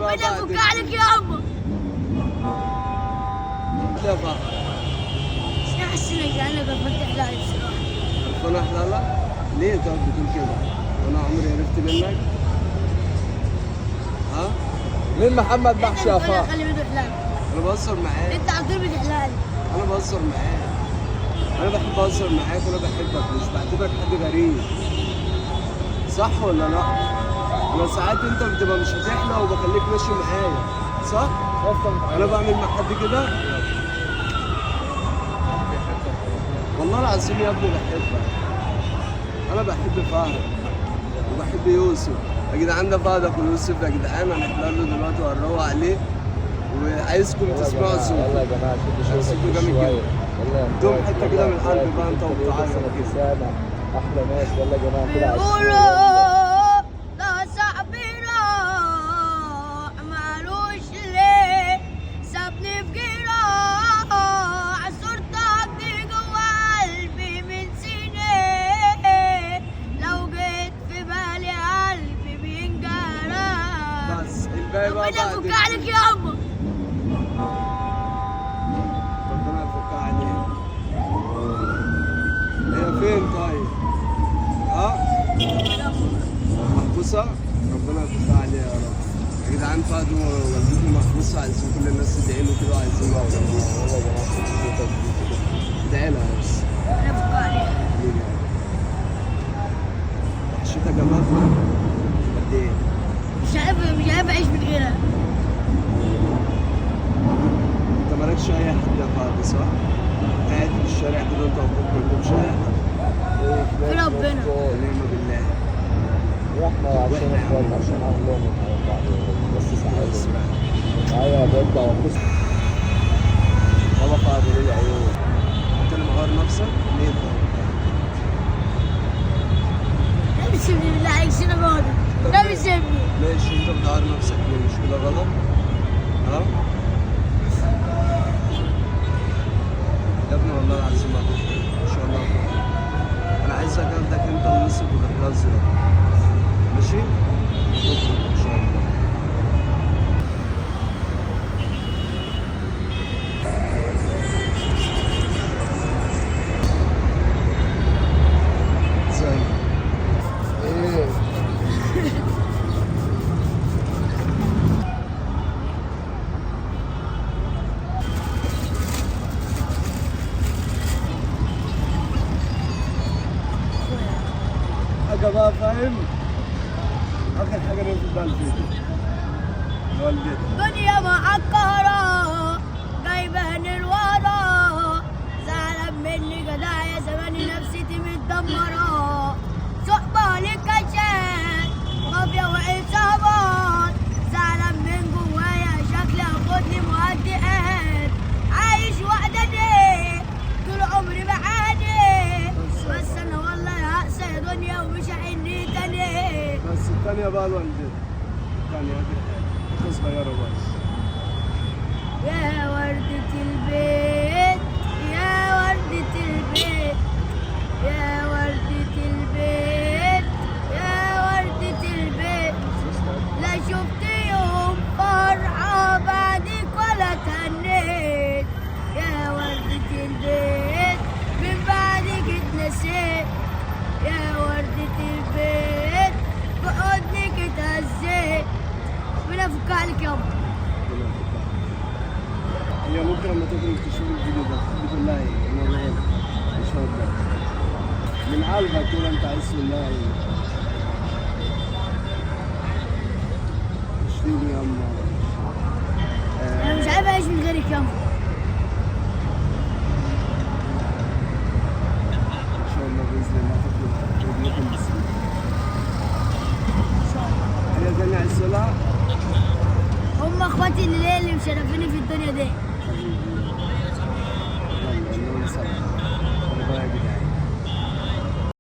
ربنا يفك عليك يا أمه. يا فهد. بس انا حاسس انك انا بفتح لها بصراحة. ربنا احلى. ليه طب بتقول كده؟ وانا عمري عرفت منك؟ ها؟ مين محمد انت محشي يا بتقول لي فهد؟ خلي بده يحلق. انا بهزر معاك. انت على طول بتحلق لي. انا بهزر معاك. انا بحب اهزر معاك وانا بحبك، مش بعتبرك حد غريب. صح ولا لا؟ انا ساعات انت بتبقى مش هتحلق وبخليك ماشي معايا، صح؟ انا بعمل مع حد كده؟ والله العظيم يا ابني بحبك. انا بحب فهد وبحب يوسف. يا جدعان ده فهد اخو يوسف يا جدعان، هنحلق له دلوقتي وهنروق عليه، وعايزكم تسمعوا يلا صوته. يا جماعة شدوا صوته شوية جامد شوية. جدا. يلا يا دوم مبارك، حتة يلا كده يا من القلب اخواتي، بقى انت انتوا ليه وبتعيط سنة كده. سنة احلى ناس. يلا يا جماعة كده على السريع. بيقولوا ده صاحبي راح مالوش ليه، سابني في جراح، صورتك دي جوا قلبي من سنين، لو جيت في بالي قلبي بينجرح. بس الباقي بقى ربنا بعد يفك عليك يا أمه. ربنا يفك عليك. هي فين طيب؟ ها؟ محبوسة؟ ربنا يفك عليها يا رب. يا جدعان فهد ووالدته محبوسة، عايزين كل الناس تدعي له كده، وعايزين يقفوا جنبيه. يلا يا جماعة شدوا شوية كده. ادعي لها بس. ربنا يفك عليها. حبيبي يا رب. وحشتك يا فهد؟ قد ايه؟ مش عارف أعيش من غيرها. انت مالكش اي حد يا فهد صح؟ قاعد في الشارع كده انت واخوك مالكمش اي حد. ايه في ربنا. ونعم بالله. واحنا عشان اخوات، عشان اهلهم بس ساعدهم. ايوه ببدا وابص. بابا فهد ليه العيون. انت اللي مغير نفسك؟ ليه طيب؟ لا بيسيبني بالله عليك، سيبني بقعد. لا بيسيبني. ماشي، انت بتغير نفسك ليه؟ مش كده غلط؟ ها؟ يا ابني والله العظيم هتخرج ان شاء الله هتخرج. انا عايزك اخدك انت ويوسف وتروح زيارة. ماشي؟ تخرج ان شاء الله. ازيك؟ ايه حاجة بقى فاهم؟ آخر حاجة نقفل بقى الفيديو. لوالدتك. دنيا معكرة جايباني لورا، زعلان مني جدع يا زماني، نفسيتي متدمرة، صحبة للكشات مافيا وعصابات، زعلان من جوايا شكلي هاخدني مهدئات، عايش وحداني طول عمري بعاني، بس انا والله هقسى يا دنيا ومش هحن تاني. بس التانية بقى لوالدتك. التانية آخر حاجة. حتة صغيرة بس. يا وردة البيت، يا وردة البيت، يا وردة البيت، يا وردة البيت، لا شفت يوم فرحة بعدك ولا تهنيت، يا وردة البيت من بعدك اتنسيت، يا وردة البيت بحضنك اتهزيت. ربنا يفك عليك يابا. ربنا يفك عليك. هي ممكن لما تخرج تشوف الفيديو ده تحب تقول لها ايه؟ انا مالي مش هقدر. من قلبك كده انت عايز تقول لها ايه؟ وحشتيني يا اما. انا مش عارف اعيش من غيرك يابا. ان شاء الله باذن الله تخرج لكم بالسلامة. ان شاء الله. هي تاني عايز تقولها؟ هم اخواتي اللي مشرفيني في الدنيا دي. حبيبي. يلا اللهم صل.